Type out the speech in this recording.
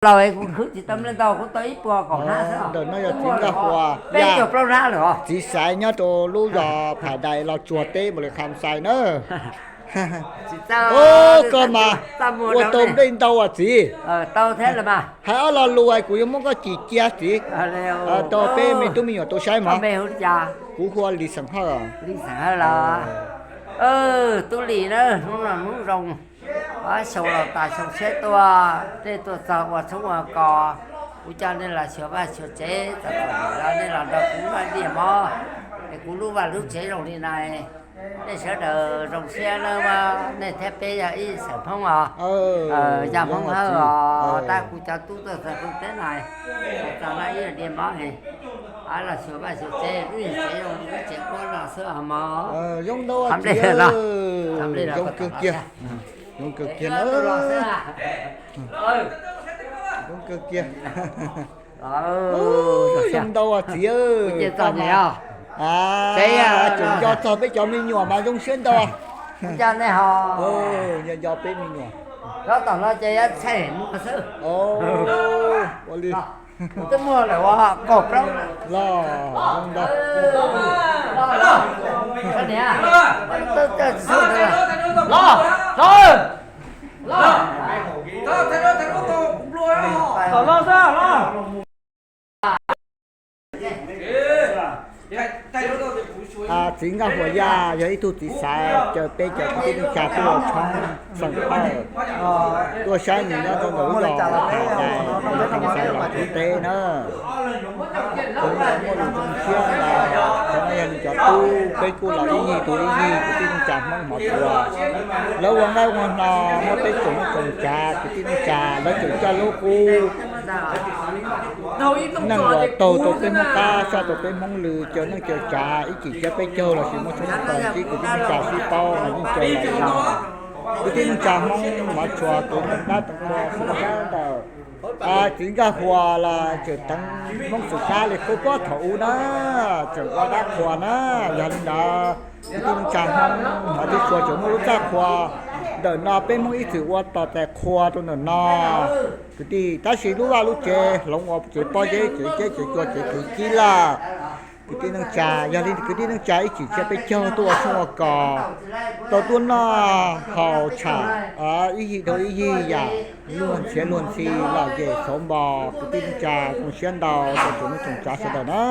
Laus es kuv khwv tsis tau nplej ntau, kuv tau ib puas kaum hnab xwb. Ntawm no yog txiv Nkaj Huas, peb caug plaub hnab lawm os. Txiv Xaiv nyob rau lub zos Pham Dais Los Tsuas teb npaum li Kham Xais na. Koj mas ua tau nplej ntau as txiv. Hais ob lo lus kuv yuav muab koj cim cia txiv, rau peb me tub me nyuam tau saib mog. Kuv hu ua Lis Xeem Hawj. Tub Lis na, hnub no hnub zoo, ob xyoo los tas xyoo tshiab tuaj, tej tuaj txog ua tshoob ua kos, kuv coj nej los xyuas vaj xyuas tsev, txom txom nyem los nej los nrog kuv noj diaj mov, es kuv lub vaj lub tsev zoo li na. Nej sawv daws zoo siab nawb, nej thiab peb yog ib xeem Hmoob os, yog Hmoob Hawj os, tab kuv cov tub tuaj txog rau teb no, txog no ib diaj mov, los xyuas vaj xyuas tsev, lub tsev zoo li lub tsev kuab no xwb os mog. Zoo kawg kiag, zoo kawg kiag na. Zoo kawg kiag. Zoo ntau txiv, tseem nco txog peb cov me nyuam mas zoo siab ntau. Nco nco peb me nyuam. Ua li, los zoo ntau. Txiv Nkaj Huas Yaj yog ib tug txiv xaiv caw peb cov kwv tij neej tsa tuaj ua tshoob xeem Hawj, tuaj saib nws nyob rau ntawm lub zos Pham Dais, Kham Xais Los Tsuas teb na. Kuv muaj lus zoo siab ntau, cov no yog nws cov tub, peb kuj los ib yig tug ib yig kwv tij neej tsa Hmoob Mov Tsuas. Lawv ua nqaij ua hno muab peb tsoom neej tsoom tsav kwv tij neej tsa, lawv tseem coj lub qub neej los taug rau peb Hmoob qab, saj rau peb Hmoob lw, caw neej caw tsav ib cim tsiab peb caug lossis muaj tshoob muaj kos ntsib kwv tij neej tsa sib paub los yeej caw los li no. Kwv tij neej tsa Hmoob Mov Tsuas kwv tij dab tsoom phooj ywg sawv daws, txiv Nkaj Huas los tseem teev Hmoob Xwm Kab li qub pob thaum ub na, tseem ua dab qhua na. Yog li ntawd kwv tij neej tsa Hmoob Mov Tsuas tseem muaj lub txaj qhua ntawm no, peb Hmoob ib txwm ua tos tais qhua rau ntawm no. Kwv tij, tab sis lub vaj lub tsev hloov ua tsev pob zeb, tsev zeb tsev tsua tsev kwv cib lawm. Kwv tij neej tsa, yog li kwv tij neej tsa ib cim tsiab peb caug tuaj ua tshoob ua kos, tau tuaj noj haus tsham ib yig dhau ib yig yam, luag ntxhiav luag ntxhi lom zem xauv npo. Kwv tij neej tsa zoo siab ntau rau tsoom neej tsoom tsav sawv daws na.